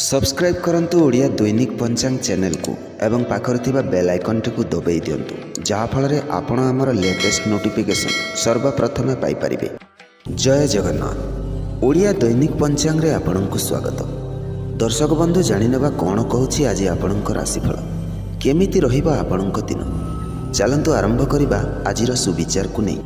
Subscribe କରନ୍ତୁ ଓଡ଼ିଆ ଦୈନିକ ପଞ୍ଚାଙ୍ଗ ଚ୍ୟାନେଲକୁ ଏବଂ ପାଖରେ ଥିବା ବେଲ୍ ଆଇକନ୍ଟିକୁ ଦବାଇ ଦିଅନ୍ତୁ, ଯାହାଫଳରେ ଆପଣ ଆମର ଲେଟେଷ୍ଟ ନୋଟିଫିକେସନ୍ ସର୍ବପ୍ରଥମେ ପାଇପାରିବେ। ଜୟ ଜଗନ୍ନାଥ। ଓଡ଼ିଆ ଦୈନିକ ପଞ୍ଚାଙ୍ଗରେ ଆପଣଙ୍କୁ ସ୍ୱାଗତ। ଦର୍ଶକ ବନ୍ଧୁ, ଜାଣିନେବା କ'ଣ କହୁଛି ଆଜି ଆପଣଙ୍କ ରାଶିଫଳ, କେମିତି ରହିବ ଆପଣଙ୍କ ଦିନ। ଚାଲନ୍ତୁ ଆରମ୍ଭ କରିବା ଆଜିର ସୁବିଚାରକୁ ନେଇ।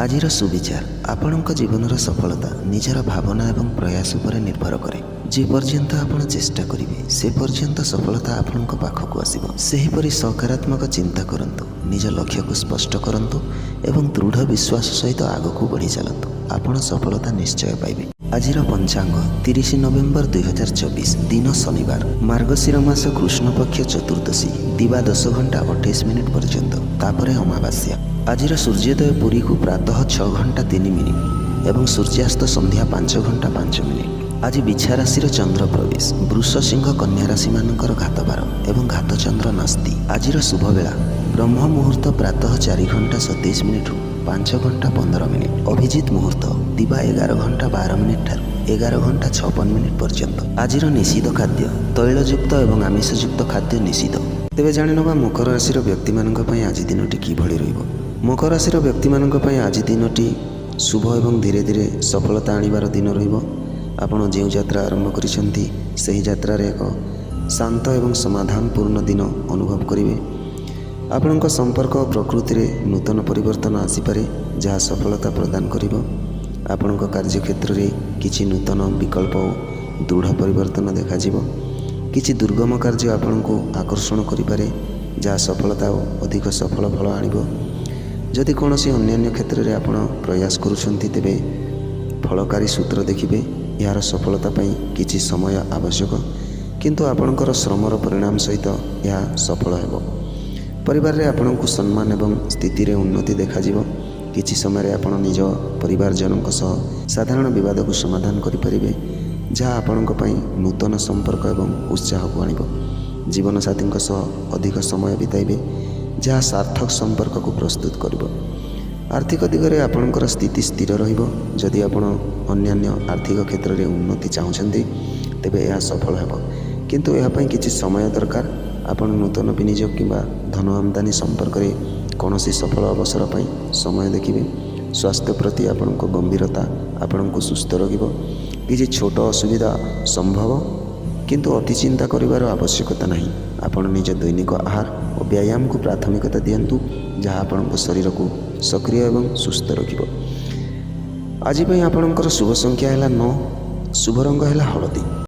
ଆଜିର ସୁବିଚାର: ଆପଣଙ୍କ ଜୀବନର ସଫଳତା ନିଜର ଭାବନା ଏବଂ ପ୍ରୟାସ ଉପରେ ନିର୍ଭର କରେ। ଯେ ପର୍ଯ୍ୟନ୍ତ ଆପଣ ଚେଷ୍ଟା କରିବେ, ସେ ପର୍ଯ୍ୟନ୍ତ ସଫଳତା ଆପଣଙ୍କ ପାଖକୁ ଆସିବ। ସେହିପରି ସକାରାତ୍ମକ ଚିନ୍ତା କରନ୍ତୁ, ନିଜ ଲକ୍ଷ୍ୟକୁ ସ୍ପଷ୍ଟ କରନ୍ତୁ ଏବଂ ଦୃଢ଼ ବିଶ୍ୱାସ ସହିତ ଆଗକୁ ବଢ଼ି ଚାଲନ୍ତୁ। ଆପଣ ସଫଳତା ନିଶ୍ଚୟ ପାଇବେ। ଆଜିର ପଞ୍ଚାଙ୍ଗ: 30 ନଭେମ୍ବର 2024, ଦିନ ଶନିବାର, ମାର୍ଗଶିର ମାସ କୃଷ୍ଣପକ୍ଷ ଚତୁର୍ଦ୍ଦଶୀ, ଦିବା 10 ଘଣ୍ଟା 28 ମିନିଟ୍ ପର୍ଯ୍ୟନ୍ତ, ତାପରେ ଅମାବାସ୍ୟା। ଆଜିର ସୂର୍ଯ୍ୟୋଦୟ ପୁରୀକୁ ପ୍ରାତଃ 6 ଘଣ୍ଟା 3 ମିନିଟ୍ ଏବଂ ସୂର୍ଯ୍ୟାସ୍ତ ସନ୍ଧ୍ୟା 5 ଘଣ୍ଟା 5 ମିନିଟ୍। ଆଜି ବିଛା ରାଶିର ଚନ୍ଦ୍ର ପ୍ରବେଶ, ବୃଷ, ସିଂହ, କନ୍ୟା ରାଶିମାନଙ୍କର ଘାତବାର ଏବଂ ଘାତଚନ୍ଦ୍ର ନାସ୍ତି। ଆଜିର ଶୁଭବେଳା ବ୍ରହ୍ମ ମୁହୂର୍ତ୍ତ ପ୍ରାତଃ 4 ଘଣ୍ଟା 27 ମିନିଟ୍ରୁ 5 ଘଣ୍ଟା 15 ମିନିଟ୍, ଅଭିଜିତ ମୁହୂର୍ତ୍ତ ଦିବା 11 ଘଣ୍ଟା 12 ମିନିଟ୍ ଠାରୁ 11 ଘଣ୍ଟା 56 ମିନିଟ୍ ପର୍ଯ୍ୟନ୍ତ। ଆଜିର ନିଷିଦ୍ଧ ଖାଦ୍ୟ: ତୈଳଯୁକ୍ତ ଏବଂ ଆମିଷଯୁକ୍ତ ଖାଦ୍ୟ ନିଷିଦ୍ଧ। ତେବେ ଜାଣିନେବା ମକର ରାଶିର ବ୍ୟକ୍ତିମାନଙ୍କ ପାଇଁ ଆଜି ଦିନଟି କିଭଳି ରହିବ। ମକର ରାଶିର ବ୍ୟକ୍ତିମାନଙ୍କ ପାଇଁ ଆଜି ଦିନଟି ଶୁଭ ଏବଂ ଧୀରେ ଧୀରେ ସଫଳତା ଆଣିବାର ଦିନ ରହିବ। ଆପଣ ଯେଉଁ ଯାତ୍ରା ଆରମ୍ଭ କରିଛନ୍ତି, ସେହି ଯାତ୍ରାରେ ଏକ ଶାନ୍ତ ଏବଂ ସମାଧାନପୂର୍ଣ୍ଣ ଦିନ ଅନୁଭବ କରିବେ। ଆପଣଙ୍କ ସମ୍ପର୍କ ଓ ପ୍ରକୃତିରେ ନୂତନ ପରିବର୍ତ୍ତନ ଆସିପାରେ, ଯାହା ସଫଳତା ପ୍ରଦାନ କରିବ। ଆପଣଙ୍କ କାର୍ଯ୍ୟକ୍ଷେତ୍ରରେ କିଛି ନୂତନ ବିକଳ୍ପ ଓ ଦୃଢ଼ ପରିବର୍ତ୍ତନ ଦେଖାଯିବ। କିଛି ଦୁର୍ଗମ କାର୍ଯ୍ୟ ଆପଣଙ୍କୁ ଆକର୍ଷଣ କରିପାରେ, ଯାହା ସଫଳତା ଓ ଅଧିକ ସଫଳ ଫଳ ଆଣିବ। ଯଦି କୌଣସି ଅନ୍ୟାନ୍ୟ କ୍ଷେତ୍ରରେ ଆପଣ ପ୍ରୟାସ କରୁଛନ୍ତି, ତେବେ ଫଳକାରୀ ସୂତ୍ର ଦେଖିବେ। ଏହାର ସଫଳତା ପାଇଁ କିଛି ସମୟ ଆବଶ୍ୟକ, କିନ୍ତୁ ଆପଣଙ୍କର ଶ୍ରମର ପରିଣାମ ସହିତ ଏହା ସଫଳ ହେବ। ପରିବାରରେ ଆପଣଙ୍କୁ ସମ୍ମାନ ଏବଂ ସ୍ଥିତିରେ ଉନ୍ନତି ଦେଖାଯିବ। କିଛି ସମୟରେ ଆପଣ ନିଜ ପରିବାରଜନଙ୍କ ସହ ସାଧାରଣ ବିବାଦକୁ ସମାଧାନ କରିପାରିବେ, ଯାହା ଆପଣଙ୍କ ପାଇଁ ନୂତନ ସମ୍ପର୍କ ଏବଂ ଉତ୍ସାହକୁ ଆଣିବ। ଜୀବନସାଥୀଙ୍କ ସହ ଅଧିକ ସମୟ ବିତାଇବେ, ଯାହା ସାର୍ଥକ ସମ୍ପର୍କକୁ ପ୍ରସ୍ତୁତ କରିବ। ଆର୍ଥିକ ଦିଗରେ ଆପଣଙ୍କର ସ୍ଥିତି ସ୍ଥିର ରହିବ। ଯଦି ଆପଣ ଅନ୍ୟାନ୍ୟ ଆର୍ଥିକ କ୍ଷେତ୍ରରେ ଉନ୍ନତି ଚାହୁଁଛନ୍ତି, ତେବେ ଏହା ସଫଳ ହେବ, କିନ୍ତୁ ଏହା ପାଇଁ କିଛି ସମୟ ଦରକାର। ଆପଣ ନୂତନ ବିନିଯୋଗ କିମ୍ବା ଧନ ଆମଦାନୀ ସମ୍ପର୍କରେ କୌଣସି ସଫଳ ଅବସର ପାଇଁ ସମୟ ଦେଖିବେ। ସ୍ୱାସ୍ଥ୍ୟ ପ୍ରତି ଆପଣଙ୍କ ଗମ୍ଭୀରତା ଆପଣଙ୍କୁ ସୁସ୍ଥ ରଖିବ। କିଛି ଛୋଟ ଅସୁବିଧା ସମ୍ଭବ, କିନ୍ତୁ ଅତି ଚିନ୍ତା କରିବାର ଆବଶ୍ୟକତା ନାହିଁ। ଆପଣ ନିଜ ଦୈନିକ ଆହାର ଓ ବ୍ୟାୟାମକୁ ପ୍ରାଥମିକତା ଦିଅନ୍ତୁ, ଯାହା ଆପଣଙ୍କ ଶରୀରକୁ ସକ୍ରିୟ ଏବଂ ସୁସ୍ଥ ରଖିବ। ଆଜି ପାଇଁ ଆପଣଙ୍କର ଶୁଭ ସଂଖ୍ୟା ହେଲା 9, ଶୁଭ ରଙ୍ଗ ହେଲା ହଳଦୀ।